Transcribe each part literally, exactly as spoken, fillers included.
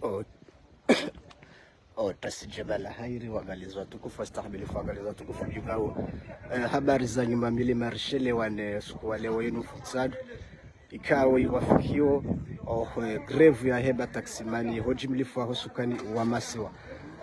Oh. Oh, tasi djaba la hairi, wangalizi watukufu, wastahimilifu, wangalizi watukufu, mdjukao. Eh, habari za nyuma milima rishelewane usiku wa leo yinu futsal. Ikao iwafikio, oh, eh, grève ya hema taksimani, ho djimlifu wa ho usukani wa masiwa.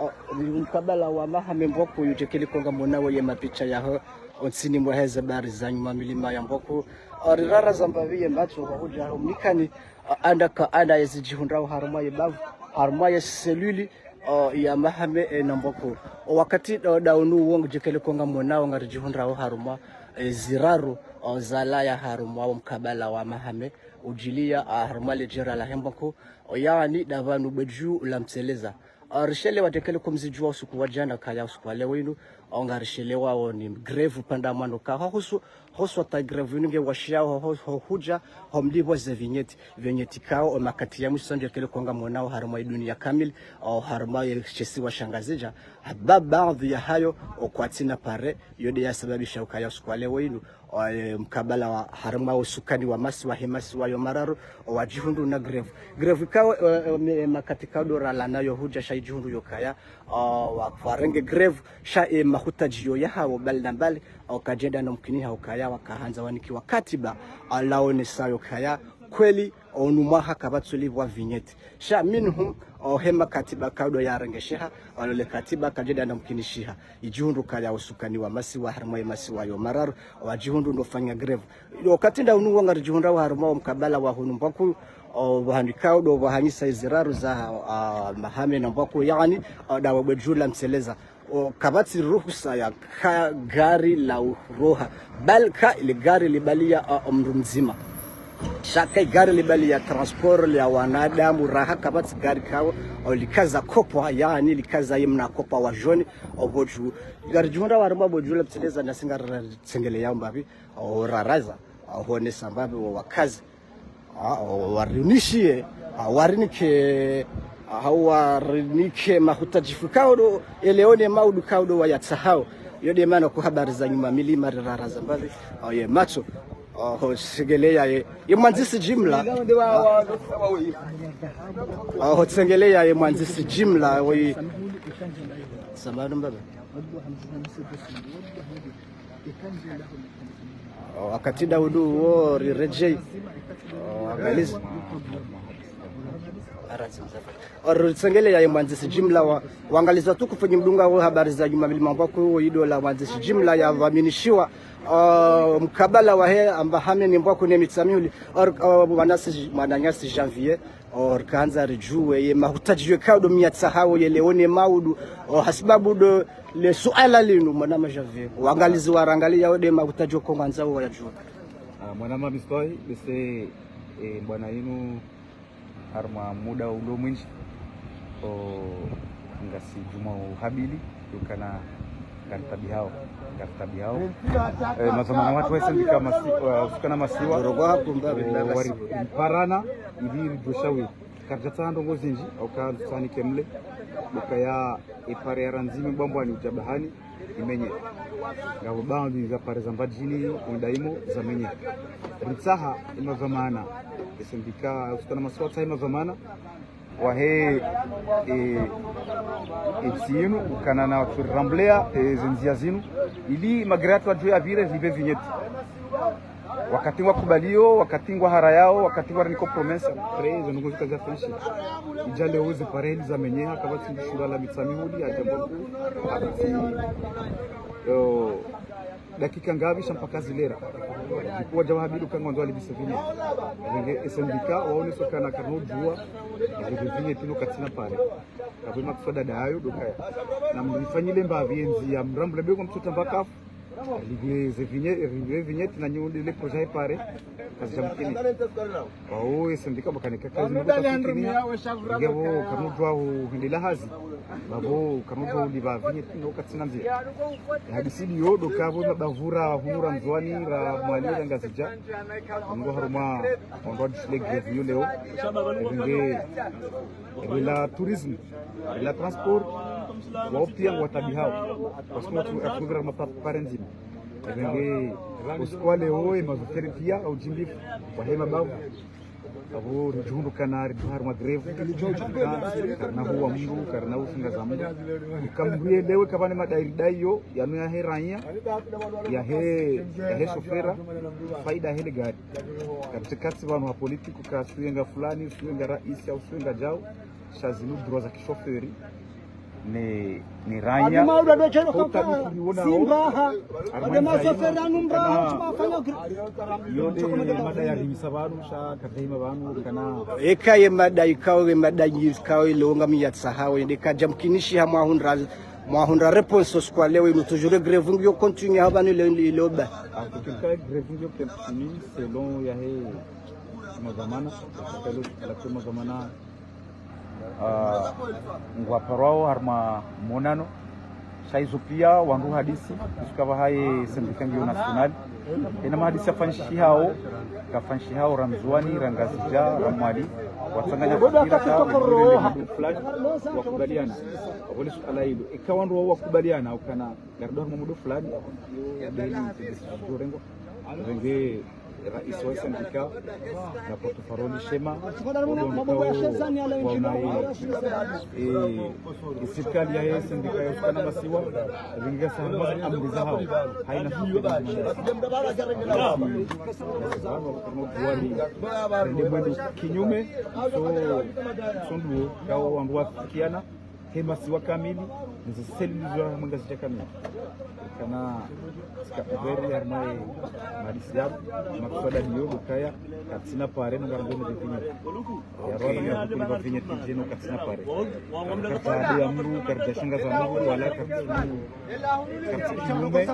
Oh, ni mkabala wa Mahame Mbwaku, yudjekeli konga mona wo ye mapicha yaho, ontsini mwa heze habari za nyuma milima ya Mbwaku. Oh, rirara za mbapvi ye matso, wahudja ho mnikani, ah, anda ka anda yezi djihundrao harumwa ye bavu, harumwa ye cellule, oh, ya Mahame, eh, na Mbwaku. O wakati, oh, da unu wo ngudjekeli konga mona wo ngaridjihundrao harumwa, eh, ziraru, oh, zalaya harumwa wo mkabala wa Mahame, udjilia, ah, harumwa le djera la he Mbwaku, oh, yaani da pvanu bwe dju la Mtseleza. Ah, rishelewa djekeli kumzidjuwa usiku wa djana kaya usiku wa leo inu, oh, ngarishelewao ni grève pvanda mwando ka ho husu, ho swata grève inu nge washiao ho, ho, ho hudja, ho mlipvo ze vignette, vignette kao, o makati ya mwiso ndjekeli konga monao harumwa i dunia kamili, oh, harumwa ye shisiwa sha Ngazidja, ha ba baadhwi ya hayo, o kwatsina pare, yo de ya sababisha ukaya usiku wa leo inu, o, eh, mkabala wa harumwa usukani wa masiwa he masiwa yo mararu, o wadjihundru na grève. Grève kao, eh, eh, me-, makati kao do ralana yo hudja sha idjihundru yo kaya, o, wa-, warenge grève, sha, eh, mahutadjiyo yahawo mbali na mbali, o kayadjenda na mkini ha ukaya wakahandza wanikiwa katiba, o laonesa yo kaya, kweli, o unu mwaha kapvatsu lipvwa vignette. Sha minhum, o he makatiba kao do yarengesheha, o lo le katiba kalidjenda na mkinishiha. Idjihundru kaya usukani wa masiwa, harumwa ye masiwa yo mararu, o wadjihundru ndo fanya grève. Yo wakati nda unu wo ngaridjihundrao harumwa wo mkabala wa hunu Mbwaku, o pvahanu kao do pvahanyisa iziraru za, ah, Mahame na Mbwaku, yaani, o da wo bwe dju la Mtseleza. O, kapvatsi ruhusa ya ka gari la uroha. Bal ka ile gari libalia, ah, mndru mdzima. Sha ka gari libalia transport lya wanadamu raha kapvatsi gari kao, o likaza kopwa, yaani likaza ye mna kopwa wa joni, o pvo dju. Ngaridjihundrao harumwa bwe dju la Mtseleza nasi ngaritsengeleyao mbapvi, o raraza, o honesa mbapvi wo wakazi. Ah, o, warinishiye, ah, warinike, ah, warinike mahutadjifu kao do, eleone maudu kao do wayatsahao. Yo de mana ku habari za nyuma milima rirara za mbapvi, ah, ye matso, ah, ho tsengeleya ye, ye mwandzisi jimla, ah, ho tsengeleya ye mwandzisi jimla, wo yi, samahani mbaba. O, wakati nda unu wo riredjei. O, angalizi. O, ritsengeleya ye mwandzisi jimla wa, wangalizi watukufu nyi mdungao habari za nyuma milima Mbwaku, wo ido la mwandzisi jimla ya pvaminishiwa, o, mkabala wa he Mahame ni Mbwaku ne Mitsamihuli, o, o, mwanasi-, mwananyasi Janvier. O, rikandza ridjuwe ye mahutadjiyo kao do miyatsahao yeleone maudu, o, hasibabu do le suala linu, mwana majavi. Wangalizi warangalia wo de mahutadjiyo ko ngwandzao wayadjuwe. Ah, mwana mamistohi, bese, eh, bwana inu, harumwa muda ulo mwindji, o, ngasi djuma uhabili, yukana ngaritaabihao, ngaritaabihao. Eh, madhwamana watru wa S N D K masi-, wa, usukani wa masiwa, eh, wari mparana, ili ridjoshawi. Karidjatsaha ndrongo zindji, au ka ritsanike mle, ukaya epare ya randzi me bwambwani udja bahani, imenye. Ngapvo baadhwi za pare za Mbadjini, ondaimo, zamenye. Ritsaha, ye madhwamana, S N D K, usukani wa masiwa tsaha ye madhwamana, wahe, e, e, ntsi inu, ukana na watru rambleya, e, ze ndziya zinu, ili magari yatru yadjuwe yapvire, zipve vignette. Wakati ngwakubalio, wakati ngwaharayao, wakati ngwariniko promesse, après, zo ndrongo zika za fenshi. Idja leo ze pare ili zamenyeha, kapvatsi mdru shura la Mitsamihuli, hadja Mbwaku, kapvatsi, yo, Dakika ngapvi sha mpaka zilera. Ikuwa djawa habidu kanga wandzo walipvise vignette. Renge S N D K, waoneso kana karno djuwa, renge vignette no katsina pare. Kapve makswada ndayo, ndo kaya. Na mlifanyile mbapvi endziya, mrambule beko mtsuta mbakafu. Renge ze vignette, renge vignette na nyundi le projet pare. Kazidja mkini. Wawo S N D K bakane kaka zinu kutafikiri. Ngapvo karno djuwa hu hendela hazi. Bapvo karno djuwa ulipva vignette no katsina ndziya. Hadisi ndiyo ndo kapvo mabavura hunu ra Ndzuwani ra Mwali ra Ngazidja. Ngo harumwa wandru wadjisile grève yo leo. Renge, renge la tourisme, renge la transport, wao piya ngwataabihao. Parce que watu, watu ngwira mapa-, pare ndzima. Renge, usiku wa leo, e mazoferi piya, au djimbifu, wahe mabavu. Apvo ridjihundru kana ridjo harumwa grève, karina huwa mndru, karina ufunga za mndru. Kamrielewe kapvane madai ridai yo, yanu yahe raiya, yahe, yahe shofera, faida yahe le gari. Katikati pvanu ha politiki, ka suyenga fulani, suyenga raisi, au suyenga djau, sha zinu droit za kishoferi. Ne, ne raiya. Adi maudu ado chelo kaka. Simba ha. Adi masofera numra, chuma fanya gr- Yo nde mada ya rimisa pvanu, sha kadhima pvanu, kana. Eka ye mada ikao, ye mada nyi ikao, ile unga miyatsa hawe, nde kadja mkinishi ha mwahundra, mwahundra réponse usiku wa leo, inu toujours grève ngiyo continue ha pvanu ile, ile oba. Ah, kutuka grève ngiyo continue, selon yahe, mazamana, selon la mazamana. Ah, ngwaparwao harumwa monano. Sha izo piya wandru hadisi, isuka pvahaye syndicat ngiyo national. Ena mahadisi yafanyishihao, kafanyishihao ra Ndzuwani, ra Ngazidja, ra Mwali. Watsanganya fikira ka wandru wende mudu fulani, wakubaliana. Apvo le suala ilo. Eka wandru wao wakubaliana, ukana, ngarido harumwa mudu fulani, yo beli, décision rengwa. Renge, raisi wa syndicat, na porte-parole shema, waonaye, eh, isirikali yahe syndicat ya usuka na masiwa, ringa saha mwazi amri zahao. Haina fikira. Rende mwendo kinyume, so, so nduo, kao wandru wafikiana, he masiwa kamili, nze selili zo mwenga zija kamili. Kana tsika ouvert ya maye madisiabu, makswada ndiyo, ndo kaya, katsina pare, nunga rambeni de vignette. Ya rwanda ya kuli ba vignette ndjeno katsina pare. Karta adi ya mndru, karta shanga za mndru, wala karta Kartsi kinyume,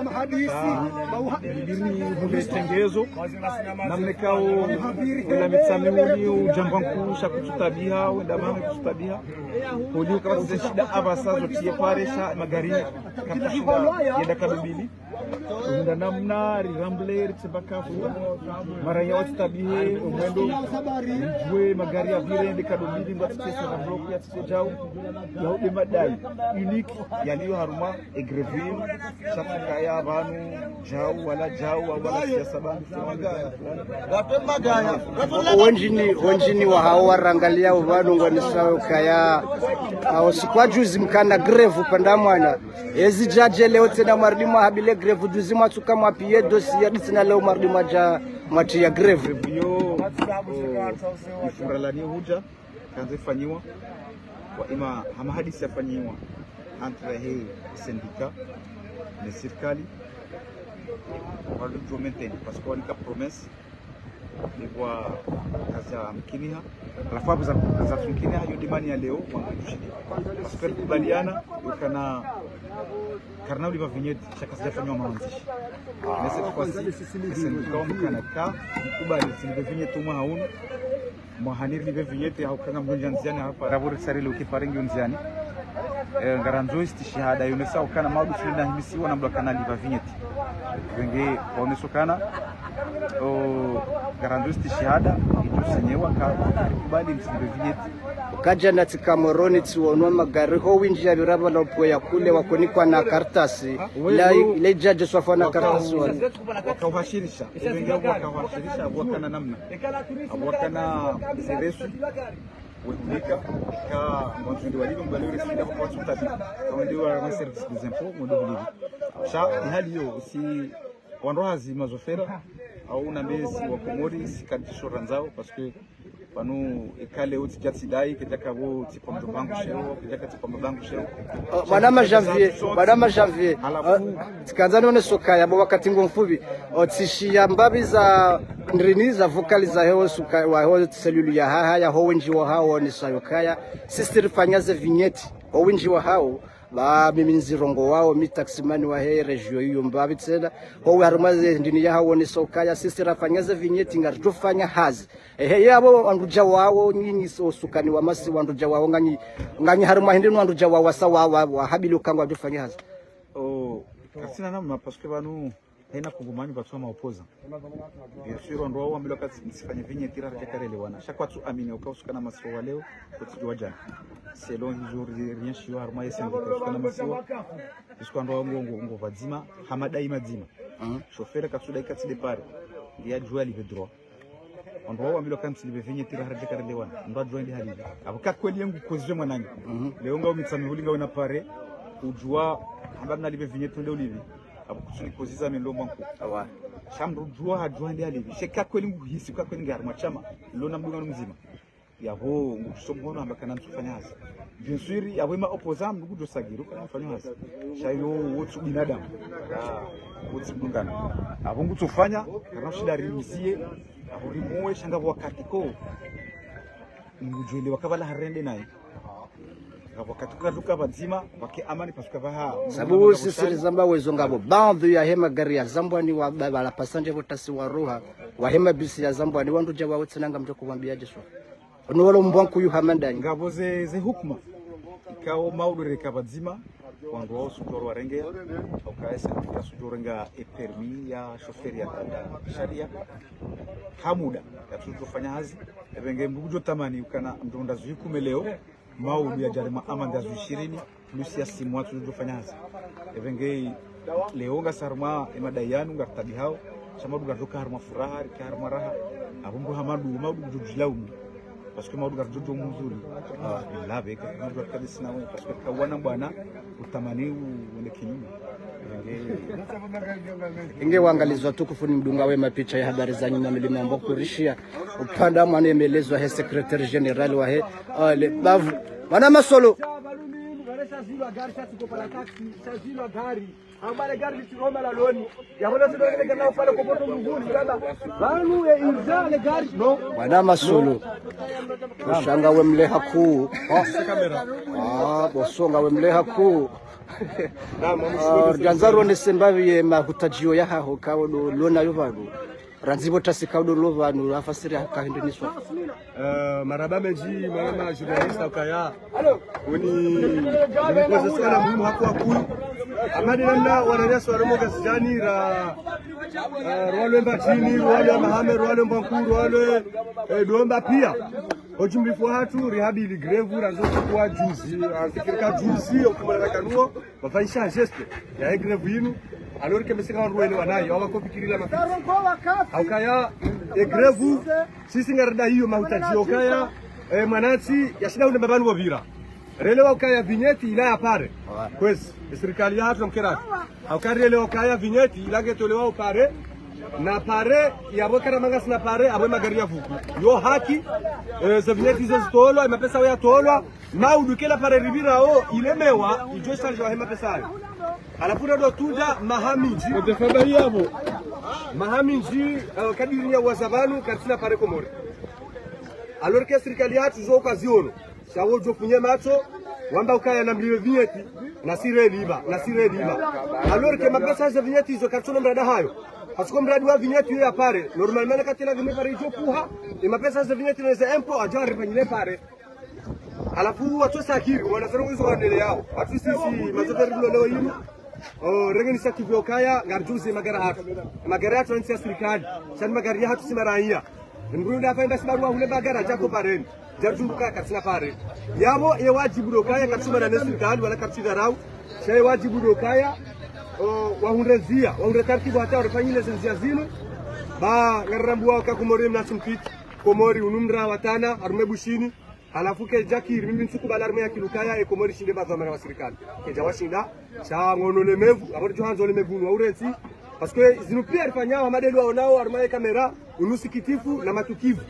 ah, ibiri hule tengezo, namna kao, ula Mitsamihuli, ujangwa nkuu, sha kutsutabiha, wenda mame kutsutabiha. Holi ukaba tsi shida apvasa zo tiye pare sha magari, kartsi shinda, yenda kadubili. Unda namna, rirambule, ritsemba kafu. Maraya watsutabihe, omwendo, rijue, magari ya vire, yende kadubili, ngwa tsi tesa na bloku ya tsi tejau. Ya ude madai, unique, yaliyo harumwa, e grève inu, sha tsi kaya pvanu, djau, wala djau, wala siasa pvanu, fulani, fulani. Wendjini, wendjini wahao warangalia pvanu ngwanisao kaya, ah, usiku wa juzi mkana grève upande mwana. Ezi djadje leo tsena mwarudi mwahabile grève juzi mwatsuka mwapiye dossier ya ditsina leo mwarudi mwadja mwatsi ya grève. Grève yo, oh, ifuralani hudja. Kandze fanyiwa, wa ima hama hadisi yafanyiwa entre he syndicat ne sirikali, wali djo maintenir, parce que wanika promesse, ni kwa kazi ya mkiniha, halafu apvo za, za mkiniha, yo demande ya leo, wangitushidi. Parce que kubaliana, ukana, karina uliva vignette, sha kazi ya fanyiwa maanzishi. Mais cette fois-ci, le syndicat, on kana ka, kubali, si le vignette au moins à une, Mwaha niripve vignette, hauka ngamdjo ndjia ndziani hapvo. Rapvo risarili ukiparengi undziani. Eh, ngarandzo istishihada, yonesa ukana maudu suli na himisiwa na mdru akana lipva vignette. Wenge, waoneso kana, o, ngarandzo istishihada, idjo senyewa ka, kubali msilipve vignette. Kadja na tsi Cameroun, tsi wonwa magari, ho windji ya virava la upwe ya kule, wakonikwa na kartasi. La, la idjadje swafa na kartasi wale. Wakauhashirisha, wenge wakauhashirisha, wakana namna. Apvo wakana seresu, wehunika, ka mwanzo ndi walibe mbali ule sida kwa watu tatu. Kwa ndi wa, wa service des impôts, mdo hulibi. Sha, ihali yo, si, wandru hazi mazofera, au na mesi wa Komori, si kadisho randzao, parce que, Pvanu ikale utsi djatsi dai, kedjaka bo tsi pvwa mdjo bangu sheo, kedjaka tsi pvwa mbangu sheo. Oh, bwana ma Janvier, bwana ma Janvier. Halafu, oh, tsikandza none sokaya, bo wakati ngo mfupvi. Oh, tsishiya mbapvi za ndrini za vocal za heo suka, wa heo cellule ya haha, ya ho wendji wa hao, ni sayo kaya. Sisi rifanya ze vignette, ho wendji wa hao, ba mimi ndzirongoao, mi taximani wa he région iyo mbapvi tsena. Ho harumwa ze ndrini ya hao, ni sokaya, sisi rafanya ze vignette, ngaridjofanya hazi. Ehe, ye abo wandru dja wawo, nyinyi so sukani wa masiwa wandru dja wawo, nganyi, nganyi harumwa hindri wandru dja wawo, wasa wa, wa, wa habili ukangwa djofanya hazi. Oh, kasina namna, parce que pvanu, haina kungumanyo pvatsu ma opposant. Bien sûr, wandru wawo wambilwa katsi, msifanye vignette ira radja karelewana. Sha kwatsu amini, uka usukana masiwa wa leo, kutsi djuwa djana. Selon hizo ri-, rien shiyo harumwa ye syndicat, usukana masiwa. Parce que wandru wawo ngo, ngo, ngo pvadzima, hama dai madzima. Mhm. Chauffeur katsu dai katsi départ. Ndiya djuwa live droit. Wandru wawo wambilwa kamtsi live vignette ira haradja karelewana. Mndru adjuwa ndi halivi. Abo ka kweli yengu kozizwe mwanangu. Mhm. Leo nga umitsa mihuli nga wena pare. Udjuwa hamba mna live vignette nde ulivi. Abo kutsuni koziza mi ndo mwanku. Awa. Sha mndru udjuwa hadjuwa ndi halivi. She ka kweli ngu hisi, ka kweli nge harumwa shama. Lona mdunga mdzima. Yabo, ngusomono hamba kana ntsufanya hazi. Bien sûr, yabo ma opposant, mndru kudjo sagiru, kana mfanya hazi. Sha yo, wotsu binadamu. Wotsu mdungano. Abo ngutsufanya, kana ushinda rimizie, abo rimuwe, sha nga wakati ko. Ngudjwele wakabala harende naye. Nga wakati ko kaduka pvadzima, wake amani, parce que pvaha. Sabu sisi rizamba wezo ngabo. Baadhwi ya he magari ya zambwa ni wa ba-, bala passager bo tasi wa ruha. Wa he mabisi ya zambwa ni wandru dja wawo tsena ngamdjo kuwambia djeso. Ono walo mbwa nkuyu hama ndani. Ngapvo ze, ze hukuma. Ikao maudu reka pvadzima, wandru wawo sudjoro warenge, ukaya syndicat sudjorenga e permis ya chauffeur ya tata sharia. Hamuda, yatsudjofanya hazi, epvenge mndru kudjo tamani, ukana mndru nda zwi kume leo, maudu ya djarima amande ya zwi ishirini, plus ya simu watsudjofanya hazi. Epvenge leo ngasi harumwa emadai yanu, ngaritabi hao, sha maudu ngaridjoka harumwa furaha, rike harumwa raha, abo mndru hama ndu, maudu kudjodjilaumu. Parce que maudu ngaridjodjo mzuri. Ah, billah, beka, maudu kabisa na we, parce que kawana bwana, utamani u-, uende kinyume. Epvenge. Inge wangalizi watukufu ni mdunga we mapicha ya habari za nyuma milima mbo kurishia. Upanda mwana emelezwa he secrétaire général wa he, ah, le bavu. Mwana Masolo. Mwana Masolo. Ushanga we mleha kuu. Ah, bosonga we mleha kuu. Ah, randza rone semba ye mahutadjio ya haho kawo do lona yo pvanu. Randzi bo tasi kawo do lo pvanu, la fasiri ha kahindri niswa. Eh, marahaba mendji, mwana ma journaliste ukaya. Uni, uni koze suala muhimu haku haku. Amadi namna wananyasi wa Romo Gazidjani ra, eh, rwalwe Mbatini, rwalwe Mahame, rwalwe Mbwanku, rwalwe, eh, Domba pia. Ojumlifu hatru, rihabili grève, randzo kuwa juzi, ah, fikirika juzi, okumana na kanuo, wafanyisha geste ya e grève yinu, alors que mesi ka wandru wele wanayo, hawakofikirila mafikiri. Haukaya, e grève, sisi ngarida iyo mahutadjio ukaya, eh, mwanantsi, yashinda une mbapvanu wapvira. Relewa ukaya vignette ila ya pare. Kwezi, e sirikali ya hatru mkerati. Haukaya relewa ukaya vignette ila ngetolewa o pare. Na pare, yabo kara mangasi na pare, abo magari ya vuku. Yo haki, eh, ze vignette izo zitolwa, e mapesa wo yatolwa, maudu kela pare ripvirao, ilemewa, idjo isaliwa he mapesa ayo. Halafu ndo tunda maha mindji. Maha mindji, eh, kadiri ya waza pvanu, karitsina pare Komori. Alors que sirikali yatru zo ukaziono. Sha wo djo funye matso, wamba ukaya namlive vignette, nasi relipva, nasi relipva. Alors que mapesa ze vignette izo karitsono mradi hayo. Parce que mradi wa vignette yo ya pare, normalement na katela vime pare idjo puha, e mapesa ze vignette neze impôt adjo aripvanyile pare. Halafu watso sakiri, wana zero wizo wandele yao. Watso sisi, matso peri leo yinu. Oh, renge ni saki vyo kaya, ngarijuzi magari hatru. Magari hatru ni ya sirikali. Sha ni magari ya hatru si maraiya. Mdru nda hafanya basi barua hule magari, djako pareni. Djadjunguka karitsina pare. Yabo, ye wadjibu ndo kaya, karitsumana ne sirikali, wala karitsidharau. Sha ye wadjibu ndo kaya, oh, wahundre ndzia, wahundre taratibu hata warifanyile ze ndzia zinu. Ba, ngarirambuwa ka Komori mna simpiti. Komori unu mdra watana, harumwa e Bushini. Halafu kedjakiri, mimi ntsukubali harumwa ye akili ukaya, e Komori shinde ba dhwamana wa sirikali. Kedja washinda, sha ngono lemevu, abo ridjo handzo lemevu unu wa urentsi. Parce que zinu pia rifanyao, hama ndeli waonao, harumwa ye kamera, unu sikitifu na matukivu.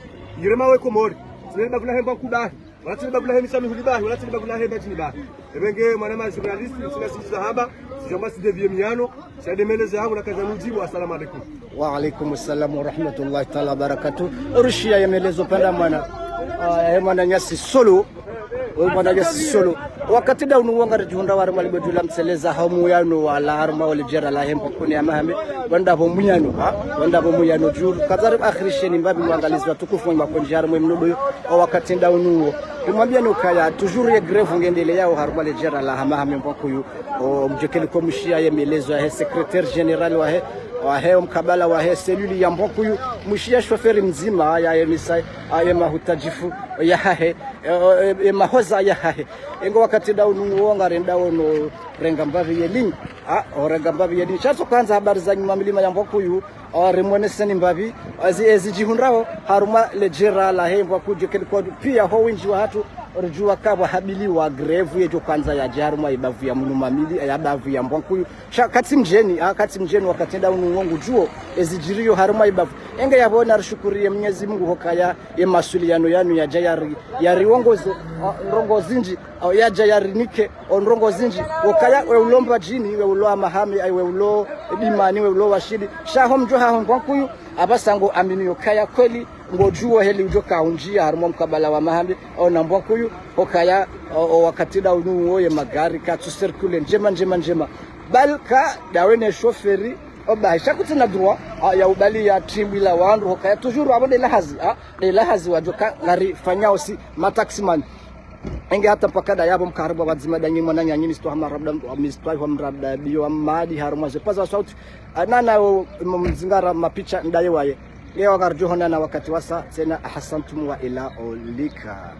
Irema we Komori. Lele bavu lahe Mbwankuu bahi. Wala tsi lele bavu lahe Mitsamihuli bahi. Wala tsi lele bavu lahe Mbadjini bahi. Ebe nge mwananya journaliste, ntsina sisi za hamba, sijamba si dévier miyano, sha nde maelezo yahangu na kaza nudjibu, assalamu alaikum. Wa alaikum salam wa rahmatullahi taala wa barakatuh. Rushiya ye maelezo pvanda mwana. Ah, ye mwananyasi Solo. Oyo mwananyasi Solo. Wakati nda unu wo ngaridjihundrao harumwa libwe dju la mtseleza ha muyano wala harumwa wo ledjera lahe Mbwankuu ya Mahambe. Wenda pvo muyano, ha? Wenda pvo muyano djuu. Kazari akhirisheni mbapvi mwangalizi watukufu mwa makondji harumwa ye mnodo yo. O wakati nda unu wo. Rimwambiyeni ukaya, toujours ye grève ngendeleyao harumwa ledjera laha Mahambe Mbwankuu. O mdjokeli ko mshiya ye maelezo yahe secrétaire général wahe, wahe o mkabala wahe cellule ya Mbwankuu. Mshiya shoferi mdzima yahe misa, yahe mahutadjifu yahahe, e, e, e, mahoza yahahe. Engo wakati nda unu wo ngarendao no renga mbapvi ye ligne. Ah, o renga mbapvi ye ligne. Sha tso kwandza habari za nyuma milima ya Mbwankuu. O rimwoneseni mbapvi, ezi, ezidjihundrao harumwa ledjera lahe Mbwankuu djokeli ko piya ho windji wahatru, ridjuwa kapvwa habiliwa grève yedjo kwandza yadje harumwa ibavu ya Mnumamili, ya bavu ya Mbwankuu. Sha katsi mdjeni, ah, katsi mdjeni wakati nda unu wo ngudjuo ezidjiriyo harumwa ibavu. Enge yapvo narishukuriye Mnyezi Mungu hukaya ye masuliano yanu yadja yari, yariwongoze, ah, ndrongoo zindji, ah, yadja yarinike, o ndrongoo zindji. Hukaya we ulo Mbadjini, we ulo Hamahame, ai we ulo Dimani, we ulo Washili. Sha ho mdjo haho Mbwankuu, apvasa ngo amini yukaya kweli, ngodjuo heli udjo kahundjiya harumwa mkabala wa Mahambe, o na Mbwankuu, hukaya, o, o wakati nda unu wo ye magari katsu circule ndjema, ndjema, ndjema. Bal ka ndawe ne shoferi, o bahi. Sha kutsina droit, ah, ya ubali ya trimbi la wandru, hukaya toujours apvo nde lahazi, ah, nde lahazi wadjoka ngarifanyao si mataximan. Enge hata mpaka nda yapvo mkaribu wadzima ndanyi mwananya nyi mistwa hama rabda, mistwa hwa mrabda biyo wa madi harumwa ze paza sauti. Ah, nana o, m-, mzingara mapicha ndaye waye. Leo ngaridjo honana wakati wasa, tsena ahsantum wa ila ulika.